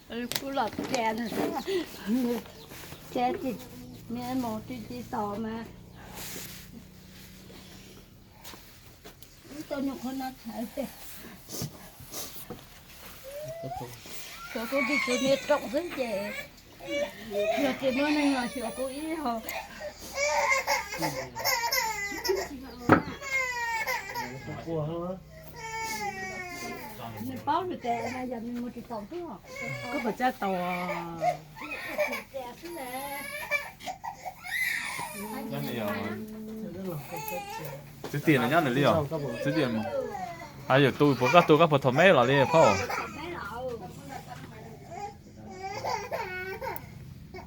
Kuv los txia, txia ces niam mus tsis tsis tau mas. Ib tug nyuam qhuav no txhawv tiag. Xyuas kuv tus niam rooj xwb ces yog tsis muaj neeg los xyuas kuv ib hau. Nws paub nws tias yog nws mus tsis tau xwb. Koj puas cab tau? Xwb tias nws nyob nws li os. Xwb tias, a, yus tu puas koj tu koj puas thaum meb los li phauj?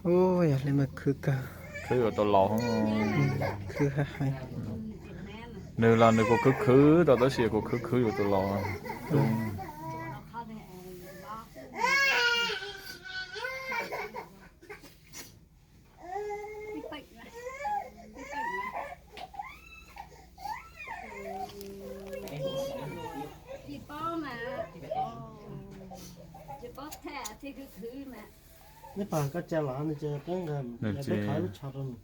Ua yog li mas khwv kawg. Khwv yuav tau laus. Khwv hais hais. Nws los nws kuj khwv khwv tau tab sis kuj khwv khwv yuav tau laus. Neb pab koj tsa los nws ces peb nqa, peb khav lub tsho rau nws.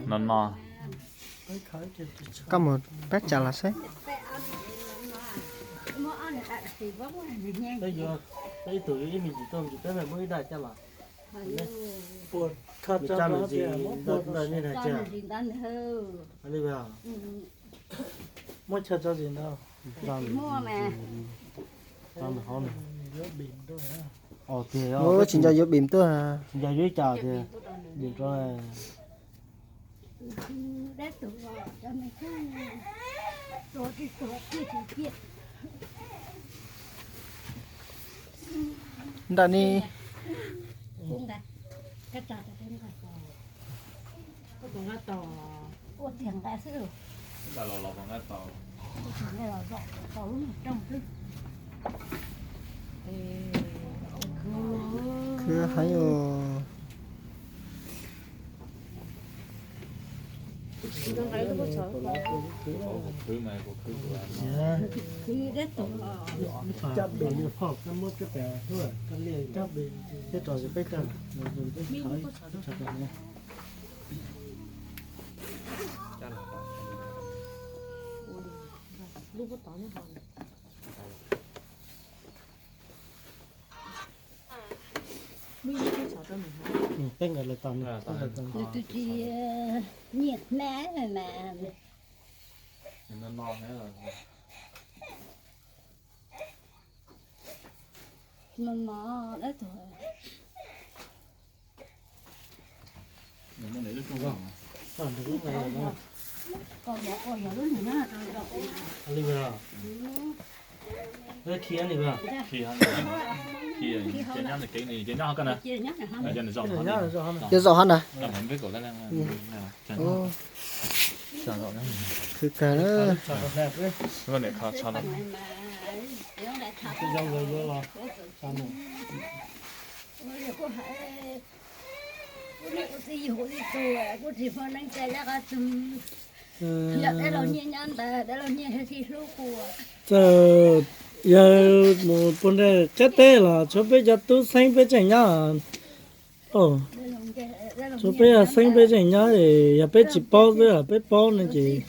No no. Koj mus pab tsa los seb. Peb yuav, peb ib tug ib me ntsis tuaj ntsis peb mam muab ib daim coj los. Nws tsa nws zis ntawd nej hais tias li. Muab chaw tso zis ntawd. Tso nws hauv nws. Ua tiag, tsis nco yuav bim tuaj. Tsis nco yuav ib co tiag. Bim rau. Nram ni. Khwv heev os. Peb nkawd lawv tos nws. Nws twb tsis nyiam hmab mas. Mos mos dab tug. Li, khi li, khi, khi nyob nws kev, nws nyob hauv koj na. Yog nws zaum hauv na. Khwv kawg na. Niam kho tso no. Txawm yog mus pug nreg qab teb los tshuav peb cov tub xeeb peb tseem nyob. Tshuav peb yog xeeb peb tseem nyob, yog peb tsis paub xwb, peb paub no ces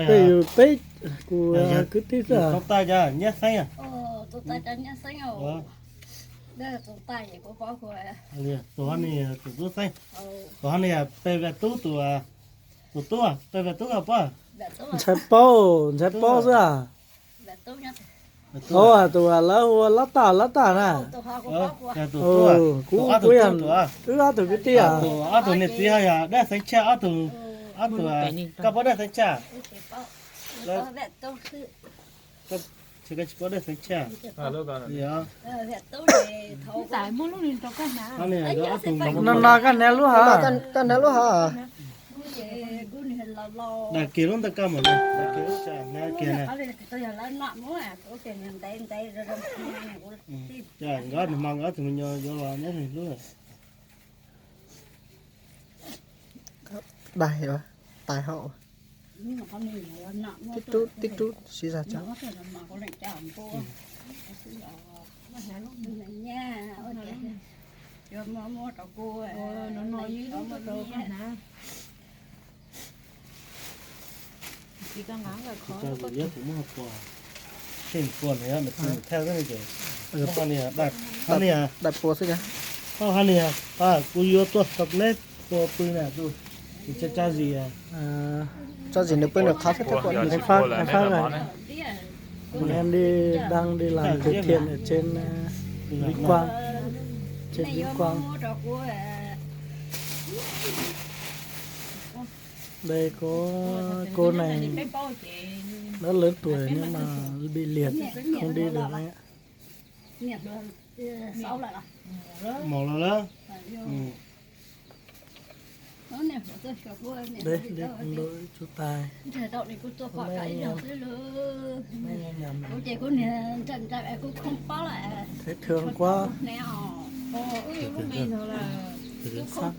peb yus peb, kuv kwv tij xwb. Tus ho ni tus tub xeeb, tus ho ni peb Vam Tub tus, tus tub, peb Vam Tub ko pab. Ntshai paub, ntshai paub xwb. Tus lawv hu ua Lab Taj, Lab Taj na. Kuv, kuv yog wb ob tug kwv tij. Ob tug niam txiv ho yog Dab Xeeb Tshaj, ob tug, ob tug, koj paub Dab Xeeb Tshaj? Tsis, koj tsis paub Dab Xeeb Tshaj. No no, koj hnav lub hov. Koj hnav lub hov. Dag kiag lub ntawm koj mus, dag kiag lub tsa, hnav kiag na. Nkawd nws hmo nkawd ob tug me nyuam yuav los nyob nws lub. Dag. Ais hauv. Tib rub tib rub siv zog tso. Daim pua xwb. Kuv yuav tuaj rau neb pua pw na, kuv tsa tsa zis. Tsa zis nws pw nws qhov thiab thiab pua. Em đi, đang đi làm từ thiện ở trên Vĩnh Quang, trên Vĩnh Quang. Đây có cô này, đã lớn tuổi nhưng mà bị liệt, không đi được anh ạ. Mos los lawm. Đấy, đi cùng đội chú tài. Hôm nay anh em thấy thương quá. Sắp.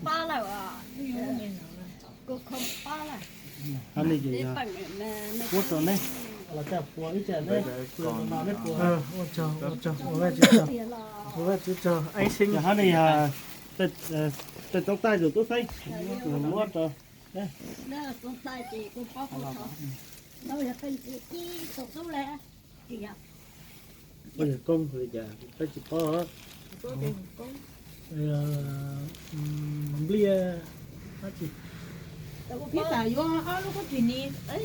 Ua rau neb, los caj pua ib tsam neb, ua tsaug, ua tsaug, ua tsaug, ua Vajtswv tsaug, ua Vajtswv tsaug, anh Sinh. Hab ne yog tej toob taij tus tub xeeb muab rau. Poj yawg koob li cas peb tsis paub. Npliaj, ib tsam yuav ob lub koob tsis ni, koj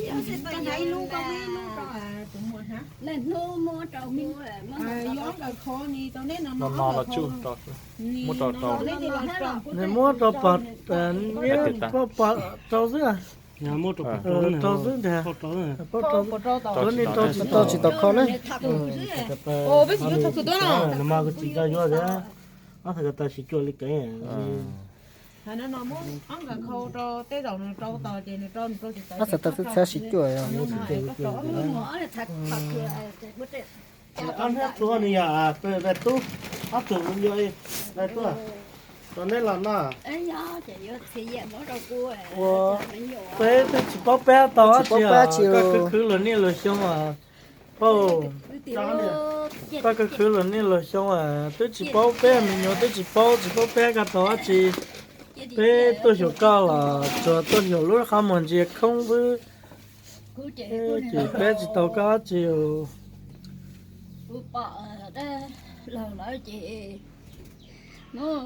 hnav ib lub, koj muab ib lub rau tus muam hnav. Yuav ob nkawm khov ni rau neb no, no ob nkawm khov. Nws muab rau pog, niam pog pog rau xwb. Rau xwb ntag. Pog rau, rau tsis tau kho na. Peb tsis yuav txog kws tuab no. Nws mas kuv tsis nco yuav tias ob txhais ko taw sib cuaj li kev. Hais no no muab ob nkawm khau rau tej zaum nws rau tos ces nws rau nws rau tsis tau. Ob txhais ko taw xwb txhais sib cuaj. Ob hnab tsuag nws yog peb tub, ob tug yog tuaj rau neb los no. Ua peb twb tsis paub peb tau dab tsi, koj khwv khwv luag niaj luag xyoo as. Koj khwv khwv luag niaj luag xyoo as, twb tsis paub peb me nyuam, twb tsis paub, tsis paub peb koj tau dab tsi. Peb tuaj xyuas koj los tsuas tuaj xyuas lub qhov muag ntsia khoob xwb. Ces peb tsis tau koj dab tsi. Kuv pom dab laug lawm ces muab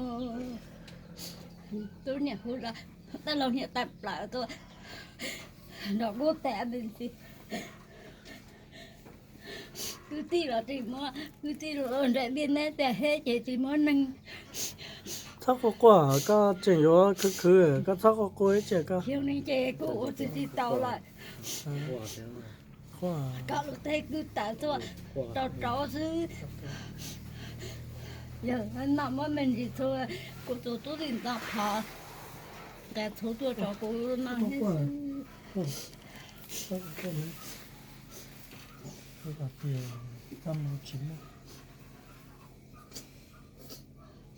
tub niam hu los, dab laug niam tawm plaws tuaj nrog kuv tas me ntsis. Kwv tij los tsis muab, kwv tij los nrog ntiaj teb tiag thiab ces tsis muab neeg. Txhob quaj quaj, koj tseem yuav khwv khwv, koj txhob quaj quaj ib tsam koj. Xyoo no ces kuv ua tsis tau lawm. Koj lus teb kwv tawm tuaj rau rau xwb. Yog no muab me ntsis txhua, kuv tus tub tij nto qhov, nqa txhua tuaj rau kuv no.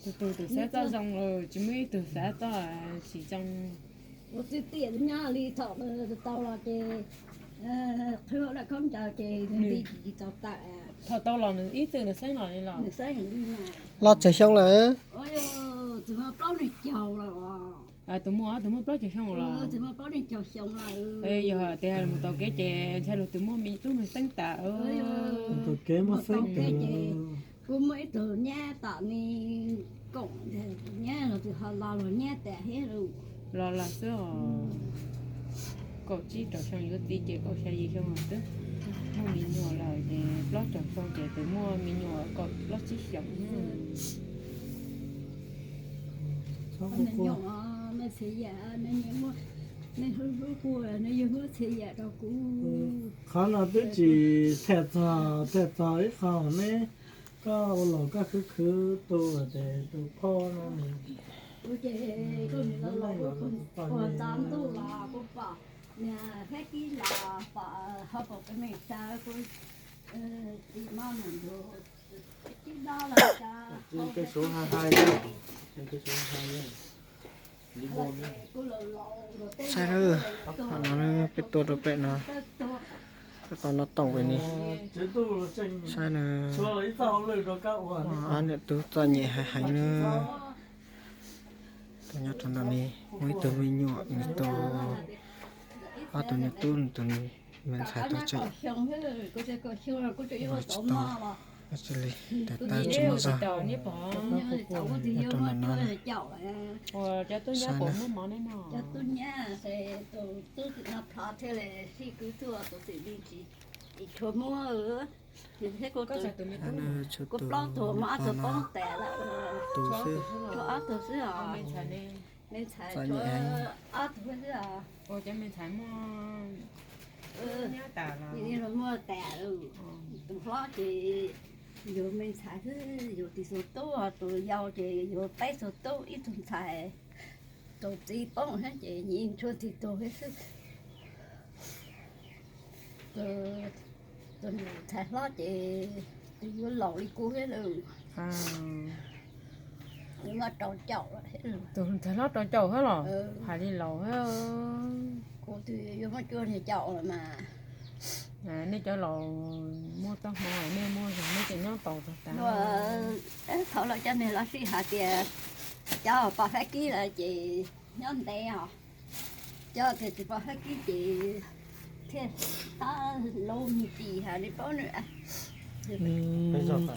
Tus tus tus xav txoj zoo, tsis muaj ib tug xav txoj tsis zoo. Ua txij tiam nyob li thaum tau los ces qhwv hauv daim khaub ncaws ces nws tsis tau tawm. Thaum tau los nws ib txwm nws xeeb los li los. Los tsawg xyoo lawm? Tsis muaj plaub caug lawm. Tus muaj, tus muaj plaub caug xyoo los. Yog tias mus taug kev ces ntshai luag tus muaj me tub me xeeb tas. Taug kev muaj xeeb tas. Kuv muaj ib tug nyab tom me koom, nyab los tsis ho los, los nyab tas thiab lauj. Los los xwb os. Kaum tsib rau xyoo yuav txiv ces kaum xya yim xyoo los twb muaj me nyuam lawm ces plaub caug xyoo ces twb muaj me nyuam kaum plaub tsib xyoos. Me nyuam, me txiv yam, me hlub hlub kuv, nws yug muab txiv yam rau kuv. Qhov no twb tsis tham txog, tham txog ib qho ne, koj ua los koj khwv khwv tu ces tus phauj no nws, kuv ces kuv nim no los kuv pom tsav ntuj los kuv pom niag Fab Kib los pom ho pom peb me sawv kuv tsis mob mus nrug tib dob los tso. Kev suav hais hais, kev suav hais hais. Saib na, peb tuaj rau pem no, tab tom noj toom pem ni. Saib na, ob niam tub txom nyem heev heev na. Tus nyob rau no ne, muaj ib tug me nyuam nws tau, ob tug niag tub nws tus me ntxhais tau tseem ua tsis tau, tab sis li tais taw tsis muaj zog. Nyob rau ntawm no na, saib na. Kuv plaub tug, muaj ob tug poob tas lawm, tshuav ob tug xwb os. Me ntxhais tshuav ob tug xwb os. Muaj tas, tus hlob ces yug me ntxhais xwb, yug tsis txhua tub, tus yau ces yug peb tug tub ib tug ntxhais, tus txiv poob thiab ces nyiv tshuav tib tug thiab xwb. Tus ntxhais hlob ces tus yuav laus li kuv thiab lawm. Yuav muaj rau caum lawm thiab. Tus ntxhais hlob rau caum thiab los? Hais li laus thiab. Kuv twb yuav muaj cuaj niag caum lawm mas. Nej cov laus muaj txoj hmoo, nej muaj zog nej tseem nyob tau txog tas. Thaum lawv cov niag los sij hais tias cov poj Fab Kib lawm ces nyob ntev os. Cov tias tsis poj Fab Kib ces thiaj tab lub me tis hais li paub nws.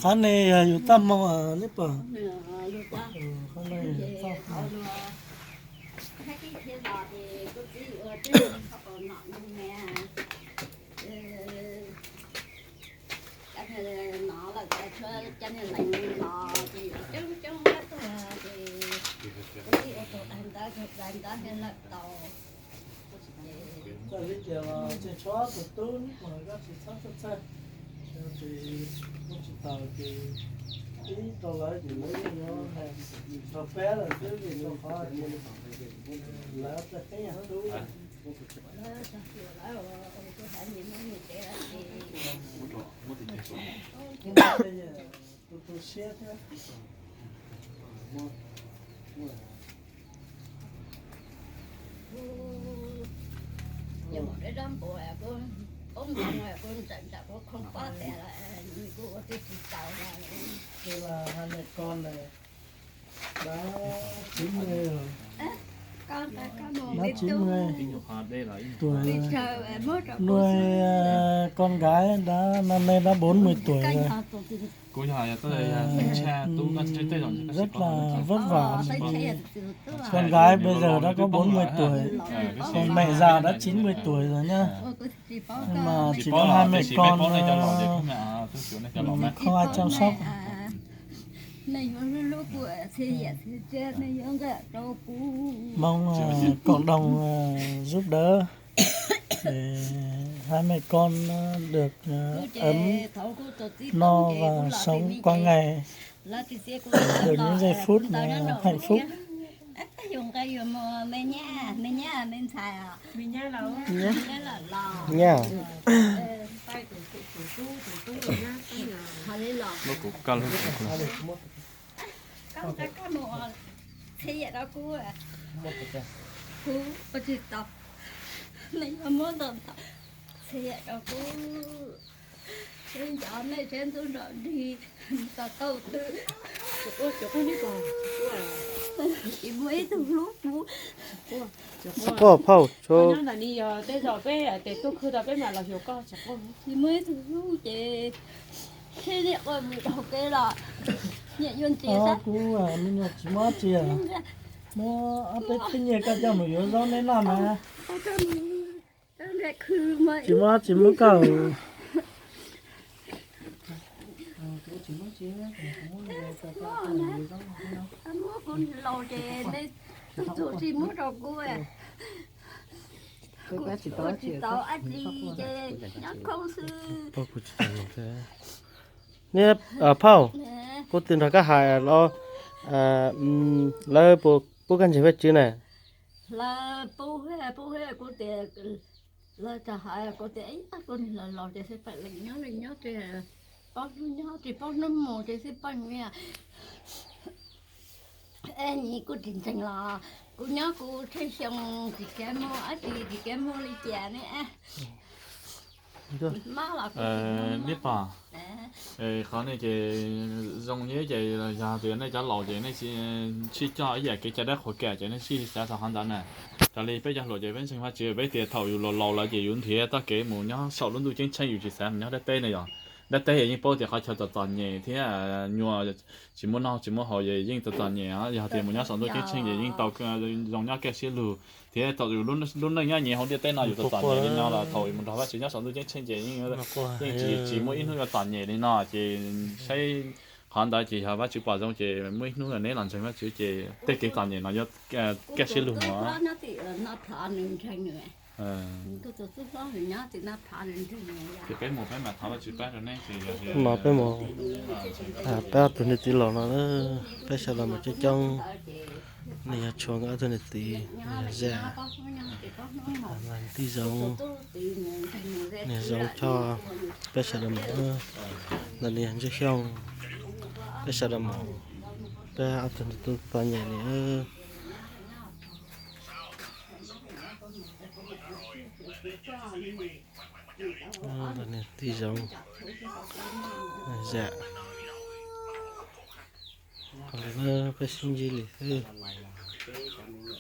Qhov no yog yus txoj hmoo neb pom. Cov niag no lawm, cov niag lees los ces coob coob lawm tuag ces kuv ua tus daim ntawv, tus daim ntawv thiaj lawm tau. Txawm li cas los tseem tshuav tus tub, koj tsis txhob txhawj txhawj. Yog tias muaj tsis tau ces ib rau lawv ces lawv yeej yuav hais rau peb lawm xwb, vim rau qhov tias lawv tej teeb yog tub. Tu tu siab thiab. Ces mus deb dab npua kuv poob ntoo kuv ntsaws ntsam kuv khoo pob tias kuv ua twb tsis tau. Ces hais niam ko ntawd, dab chín mươi rồi. Dab chín mươi tuổi rồi. Nuôi con gái đã, năm nay đã bốn mươi tuổi rồi. Rất là vất vả. Con gái bây giờ đã có bốn mươi tuổi, còn mẹ già đã chín mươi tuổi rồi nhá. Nhưng mà chỉ có hai mẹ con, không ai chăm sóc. Mong, ờ, cộng đồng, ờ, giúp đỡ để hai mẹ con, ờ, được, ờ, ấm no và sống qua ngày, được những giây phút, ờ, hạnh phúc. Nyab. Tsis muaj ib tug hlub kuv. Tsis quaj phauj, nyob ntawm ni yog tej zaum peb tes tuaj khwb tau peb mam los xyuas koj. Tsis muaj ib tug hlub ces thiaj li ua mus taug kev los. Niam yuav ntxias sab. Kuv me nyuam tsis muaj txiag, muab ob peb tug nyiaj koj coj mus yuav zaub neb noj na. Tsis muab tsis muab koj. Muab kuv laus ces nej tus tus tsis muab rau kuv. Kuv tsis tau dab tsi ces nyob khoob xwb. Niam, phauj, kuv twb nrog koj hais los, lawv puas pub koj ntseeg Vajtswv na? Lawv pub, pub kuv tias, lawv tau hais kuv tias ib tug niag laus laus ces xij peem lees nyob lees nyob ces paub hnub nyob tsis paub hnub mus ces xij peem li. Es nyias kuj tsis ntseeg los Kuv nyob kuv tsheej xyoo tsis kav muag, ab tsis tsis kav muag li cas ne. Mab los kuv tsis muag. Liab Pog, qhov no ces zoo li ces yog tias nej cov laus ces nej sib coj ib yam kev cai dab qhuas kam ces nej sib xav txog qhov ntawd na. Raws li peb cov hluas ces peb ntseeg Vajtswv, peb tias thaum yus laus laus lawm ces yus nrhiav txoj kev mus nyob saum lub ntuj ceeb tsheej, yus tsis xav mus nyob dab teb ne yom. Dab teb yeej paub tias qhov chaw txom txom nyem thiab nyuaj, tsis muaj noj tsis muaj haus, yeej txom txom nyem. Yog tias mus nyob saum ntuj ceeb tsheej ces yeej tau zoo nyob kaj siab lug. Thiab thaum yus lub neej nyob nyias hauv ntiaj teb no yus txom txom nyem li no los thaum yus mus nrog Vajtswv nyob saum ntuj ceeb tsheej ces yeej, yeej tsis, tsis muaj ib hnub yuav txom nyem li no. Ces saib qhov ntawd ces yog Vajtswv pom zoo ces muaj ib hnub neb los ntseeg Vajtswv ces tej kev txom nyem no yuav kaj siab lug mus. Ces peb mus peb mam thov Vajtswv pab rau neb. Ces peb mus, peb ob tug niam txiv laus no, peb sawv daws mus coob coob, nws yog Tshuas nkawd ob tug niam txiv, Zam, Tij Zoov, niag Zoov Choj, peb sawv daws mus, ntawm niag Ntsuj Xyooj, peb sawv daws mus, peb ob tug niam tub txom nyem li. Tij Zoov, Zam, peb sib ntsib li xwb.